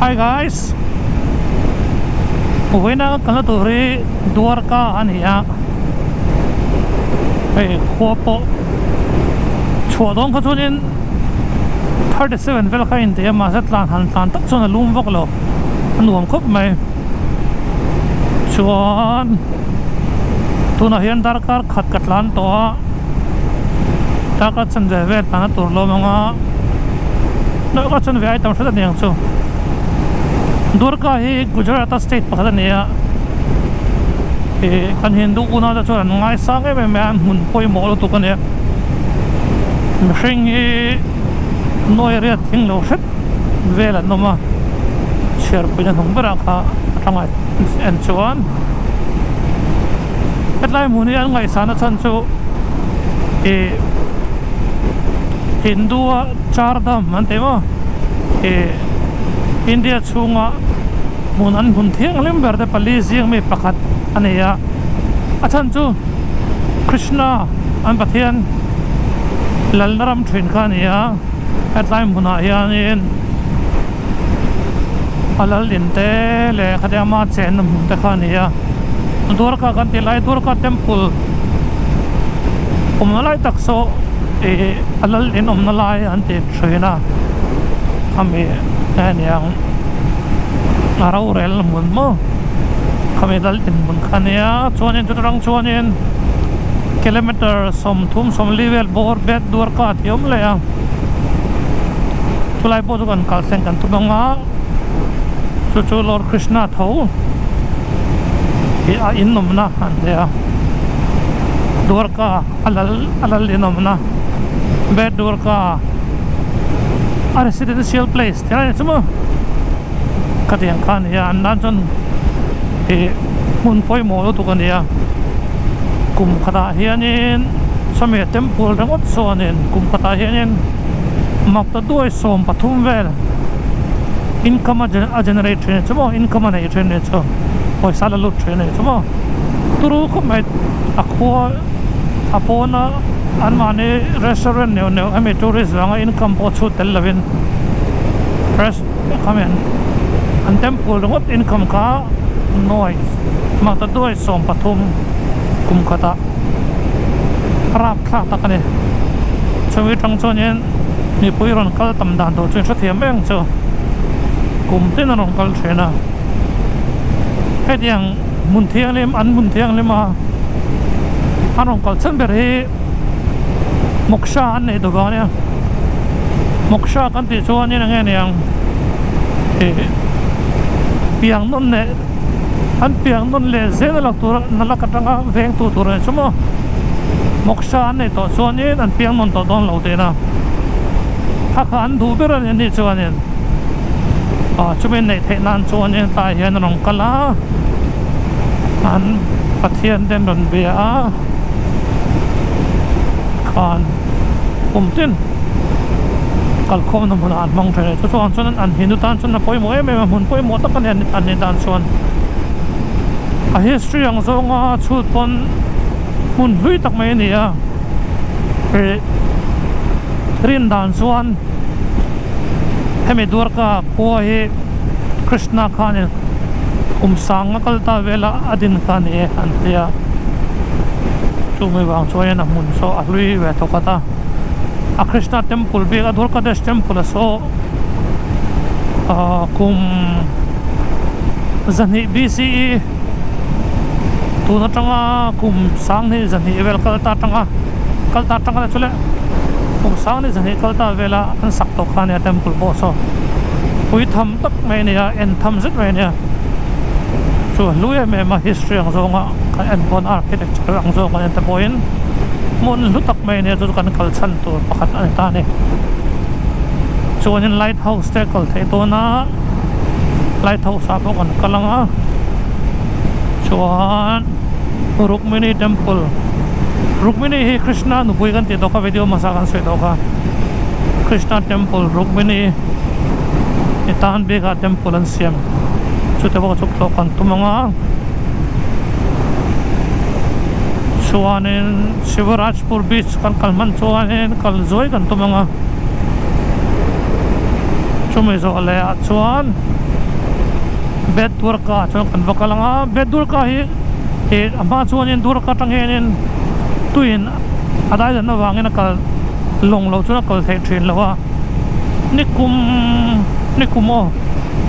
Hi guys vawiina ka kalna tur hi Dwarka a ni a hei khua pawh chhuah dawn kha chuanin 37 vel kha a inti a mahse tlan han tlan tak chuan a lum vak lo a nuam khawp mai chuan tunah hian darkar khat ka tlan tawh a darkar chanve vel tlan a tur lawm ang a darkar chanve ai tam hret a ni ang chu Durga hi Gujarat a state pakhat a ni a ih kan Hindu unau te chuan an ngaisang em em a an hmun pawimawh lutuk a ni a mihring hi nuai riat thing lo hret vel an awm a chhiarpuina hnung berah kha a tangah en chuan hetlai hmun hi an ngaihsan a chhan chu ih Hindu a Char Dham an ti maw ih India chhunga hmun an hmun thianghlim ber te pali zing mi pakhat a ni a a chhan chu Krishna an Pathian lalna ram thin kha a ni a. Hetlai hmunah hianin a lal in te leh khatiang ama chenna hmun te kha a ni a Dwarka kan tih lai Dwarka temple awmna lai tak saw ih a lal in awmna lai an ti thin a khami aniang a rorel hmun maw khami lal in hmun kha a nia chuanin chutah chuanin kilometer 30 40 vel bawr bet Dwarka tih a awm leh a chulai pawh chu kan kal thleng kan tum ang a chu chu Lord Krishna tho ih a in awmna an ti a Dwarka a lal a lal in awmna bet Dwarka a residential place tih lai chu maw khatiang kha a ni a an tan chuan ih hmun pawimawh lutuk a ni a kum khatah hianin sawmi temple ringawt chuanin kum khatah hianin makta duai 13 vel income a generate thin chu maw income a nei thin a ni chu pawisa la lut thin a ni chu maw turu khawp mai a khua a pawna anmahni restaurant neuh neuh hemi tourist vanga income pawh chhut tel lovin res khami an temple ringawt income kha nuai makta duai 13 kum khatah rap thlak tak a ni chumi tang chuanin mipui rawn kal tam dan tur chu hrethiam em chu kum tin a rawn kal thin a hetiang hmun thianghlim an hmun thianghlim a an rawn kal chhan ber hi moksha an neih duh vang a nia moksha kan tih chuanin eng nge niang ih piang nawn leh an piang nawn leh zel a lang tur a nalak atanga veng tu tur a ni chu maw moksha an neih tawh chuanin an piang nawn tawh dawn lo tihna kha kha an duh ber a ni anih chuanin ah chumi neih theih nan chuanin tlai hian a rawn kal a an pathian te an rawn bia a khan kum tin kalkhawmna hmunah an hmang thin a ni chu chuan chuan an hindu tan chuan a pawimawh em em a hmun pawimawh tak a ni an ni tan chuan a history ang zawnga chhut pawn hmun hlui tak mai a ni a ih rin dan chuan hemi Dwarka khua hi Krishna khanin kum sanga kal ta vela a din kha a ni e an ti a chumi vang chuanin a hmun saw a hlui ve thawkhat a a Krishna temple bik a Dwarkadesh temple a saw ahh kum zahnih B_C_E tun atanga kum sanghnih zahnih vel kal ta atanga kal ta atanga chu le kum sanghnih zahnih kal ta vela an sak tawh kha ania temple pawh saw pui tham tak mai a ni a en tham zet mai a ni a chu a hlu em em a history ang zawnga kan en pawn architecture ang zawng kan en te pawhin hmun hlu tak mai a nia chu chu kan kal chhan tur pakhat a ni ta a ni chuanin lighthouse te kal theih dawn a lighthouse ah pawh kan kal ang a chuan Rukmini temple Rukmini hi Krishna nupui kan tih tawh kha video hmasa kan sawi tawh kha Krishna temple Rukmini i tan bikah temple an siam chute pawh chu tlawh kan tum ang a chuanin Shivrajpur beach kan kal hman chuanin kal zuai kan tum ang a chumi zawh leh ah chuan. Bet Dwarka ah chuan kan va kal ang a, Bet Dwarka hi ih a hma chuanin Dwarka atang hianin tuiin a daidan avangin a kal lawng lo chuan a kal theih thin lo a, nikum nikum aw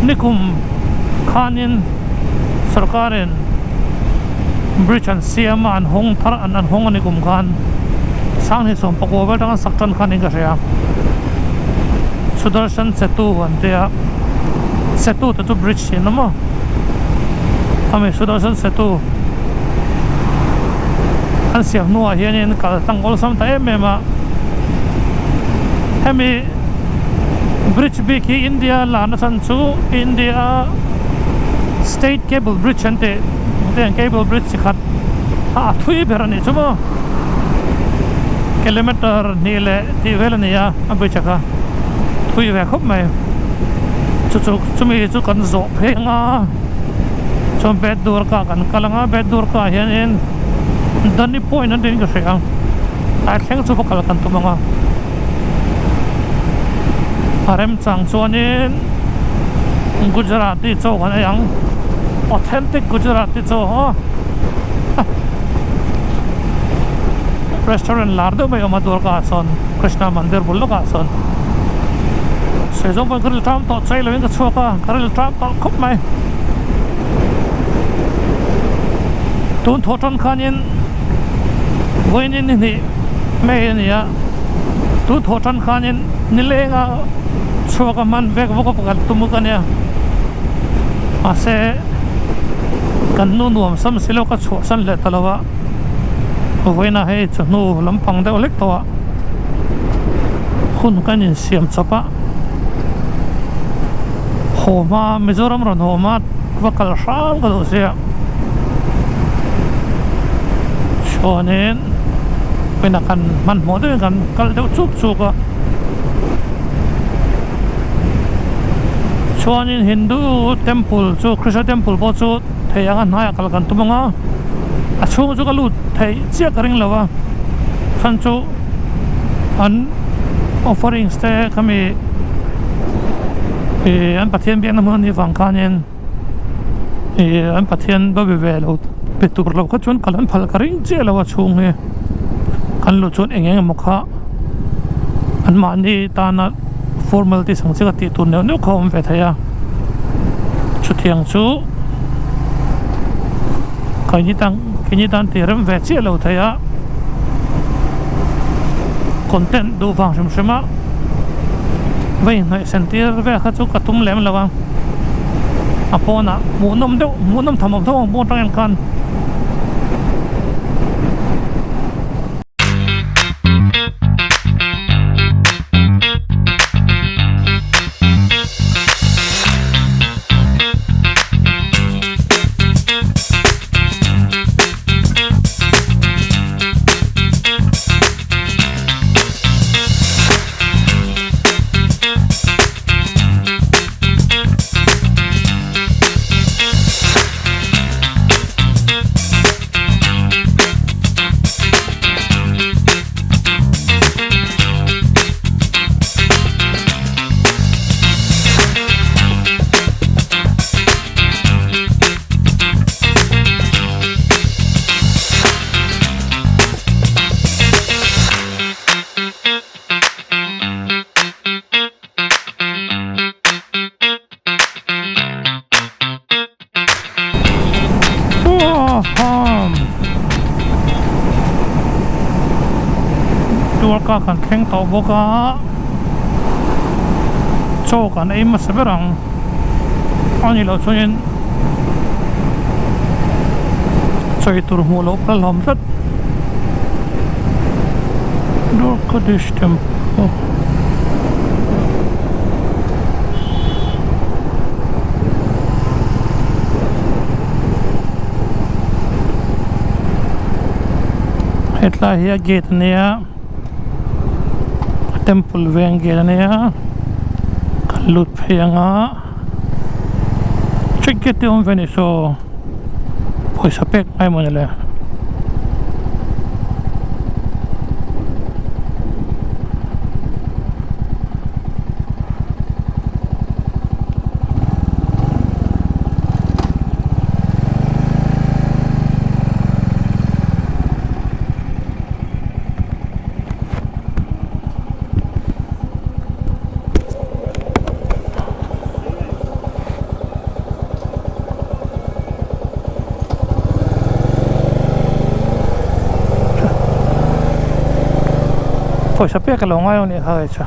nikum khanin sorkarin bridge an siam a an hawng thar an an hawng a nikum khan sanghnih sawm pakua vel atanga sak tan khan in ka hria Sudarshan Setu an tia Setu te chu bridge tih an awm a ami Sudarshan Setu an siam hnuah hianin kal tlang awlsam ta em em a hemi bridge bik hi India larna chhan chu India state cable bridge an tih heng cable bridge chi khat a thui ber a nih chu maw kilometer hnih leh tih vel a ni a a bridge a kha thui ve khawp mai chu chu chumi chu kan zawh phei ang a chuan bet Durga kan kal ang a bet Durga ah hianin Dani point an tiin ka hria a thleng chu va kal kan tum ang a a remchang chuanin Gujarati chaw kan ei ang authentic Gujarati chaw aw restaurant lar deuh mai a awm a Durga ah sawn Krishna mandir bul lawkah sawn sawi zawng pawhin ka ril ṭam tawh chai lovin ka chhuak a ka ril ṭam tawh khawp mai tun thawh ṭan khanin vawiin ni hnih mai a ni a tun thawh ṭan khanin nilenga chhuak a hman vek vawk a pakhat tum ka nia mahse kan nu nuam sam si lo ka chhuahsan leh ta lo a vawiinah hei chawhnu lampang deuh hlek tawh a hun kan insiam chawp a haw hma Mizoram rawn haw hma va kal hram ka duh sia chuanin vawiinah kan hmanhmawh deuhin kan kal deuh chuk chuk a chuanin Hindu temple chu Krishna temple pawh chu thei anga hnaiah kal kan tum ang a a chhung chu ka lut theih chiah ka ring lo a chhan chu an offerings te khami ih an Pathian biakna hmun anih vang khanin ih an Pathian va be ve lo pe tur lo kha chuan kal an phal ka ring chiah lo a chhung hi kan luh chuan eng eng emaw kha an mahni tana formalities ang chi ka tih tur neuh neuh kha a awm ve thei a chutiang chu keini tan keini tan tih rem ve chiah lo thei a content duh vang hrim hrim a va inhnawih sen tir vel kha chu ka tum lem lo a a pawnah hmuhnawm deuh hmuhnawm tham awm tho ang pawn atang en khan. Tualka kan thleng tawh bawk a chaw kan ei hmasa ber ang a nih loh chuanin chawi tur hmuh loh ka hlawm tlat Dwarkadish temple. Hetlai hi a gate a nia a temple veng gate a nia kan lut phei ang a check gate te awm ve a ni saw pawisa pek ngai mawni le. Pawisa pek a lo ngai lo nih kha kei chu.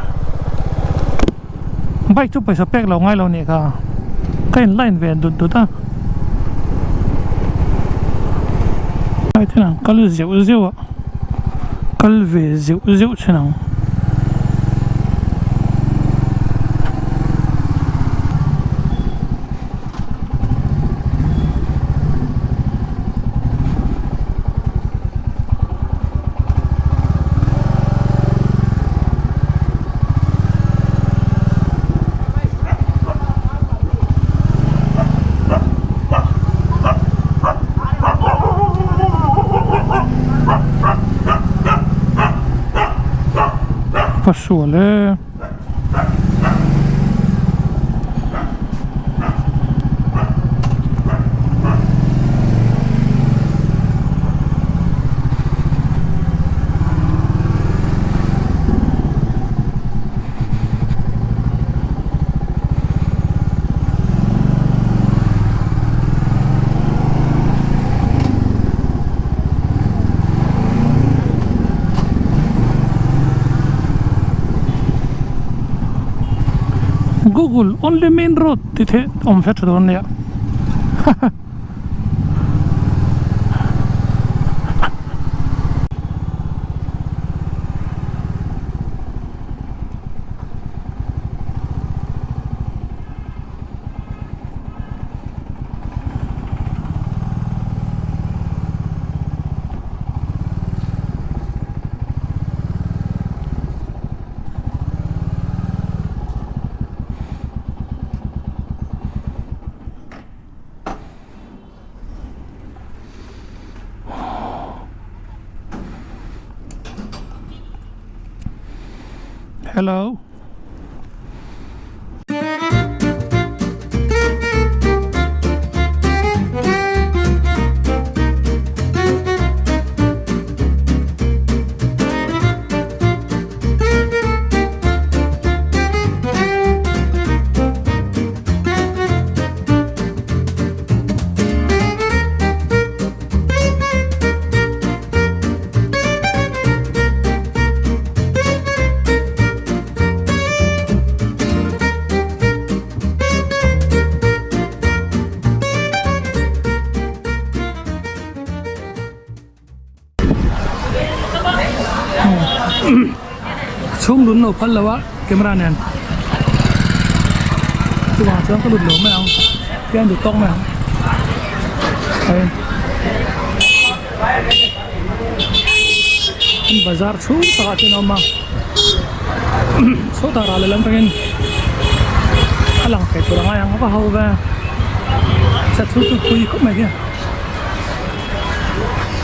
Bike chu pawisa pek lo ngai lo nih kha. Ka in line ve dut dut a. Ai ten ang kal zeuh zeuh a. Kal ve zeuh zeuh thin ang. Va sual e. Google only main road tih theih awm hret dawn nia haha. Hello. Chhung lun lo phal lo a camera nen chuvang chuan ka lut lo mai ang hian duh tawk mai ang hei bazar chhung takah chuan a awm a sawtah ral lehlam atangin a lang thei tur a ngai ang a va ho ve a chhung chu pui khawp mai hian.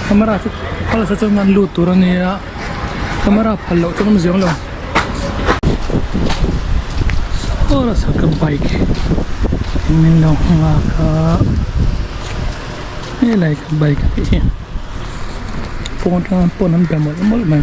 Camera chu phal sa chuan an lut tur a nia camera phal loh chuan awm ziang lo aw nasa ka bike in min lo nghak a helai ka bike a nih hi pawn atanga pawn an be mawlh mawlh mai.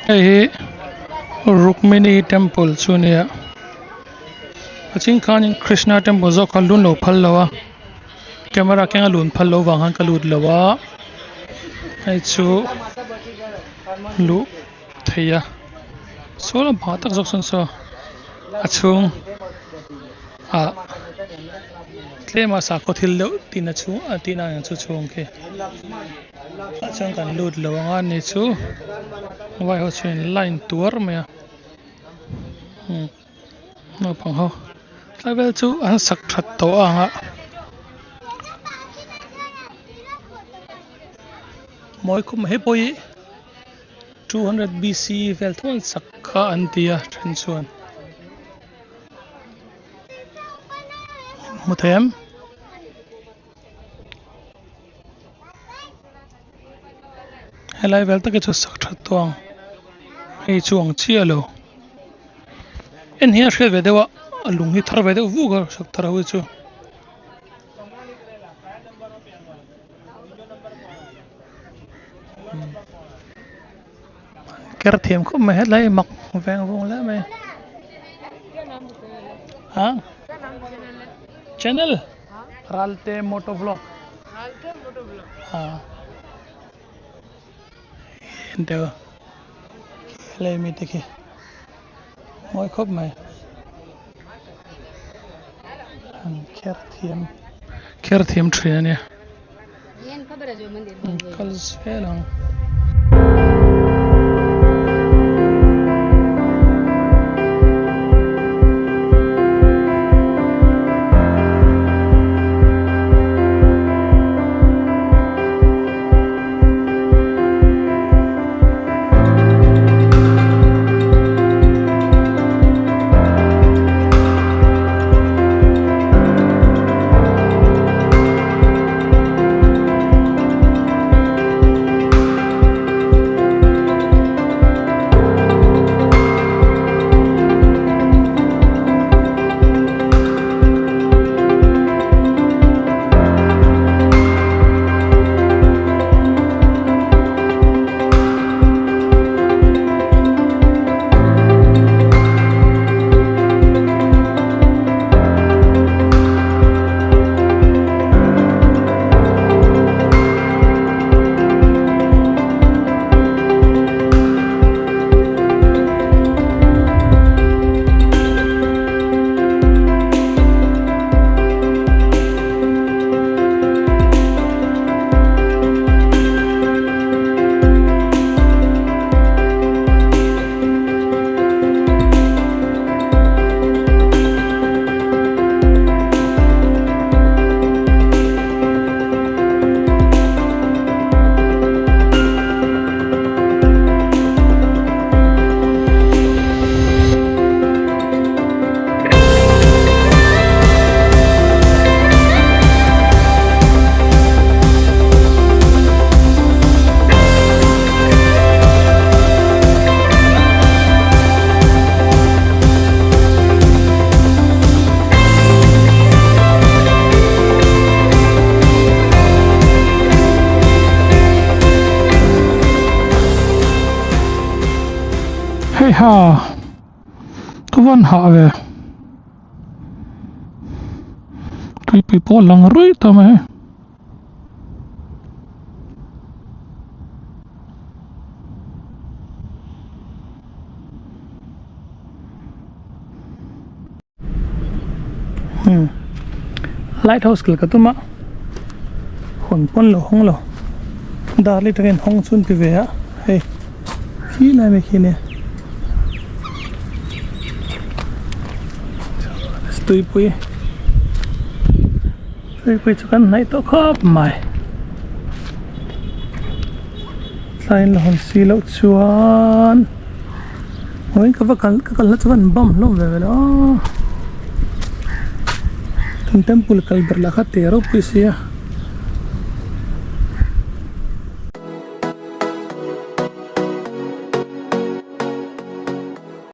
Hei hi Rukmini temple chu a nia a ching khanin Krishna temple zawk kha lun lo phal lo a camera kenga lun phal loh vang khan ka lut lo a hei chu luh theih a. Saw lampangah tak zawk sawn saw a chhung ah tlem a sakhaw thil deuh tihna chhung a tihna ang chu chhung khi tah chuan kan lut lo ang a ni chu vai ho chuan line tuar mai a umm naupang ho tlai vel chu an sak that tawh ang a. Mawi khawp mai hei pawh hi 200 BC vel tho an sak kha an ti a then chuan hmu thei em? Helai vel tak hi chu sak that tawh ang hei chu ang chiah lo en hian a hriat ve deuh a a lung hi thar ve deuh vuk a sak thar ho hi chu. Ker thiam khawp mai hetlai hi mak veng vung hle mai a channel Ralte moto vlog a deuh helai mi te khi mawi khawp mai an kher thiam kher thiam thin a nia kal zel ang. Hei ha ka van hah ve tuipui pawh a lang ruih ta mai. Light house kal ka tum a hawn pawn lo hawng lo dar leh takin hawng chu an ti ve a hei khi lai mai khi nia tuipui tuipui chu kan hnaih tawh khawp mai tlai in la hawn si loh chuan. Vawiin ka va kal ka kalna chu an bam hlawm ve ve lo a kan temple kal ber lah kha te ropui si a.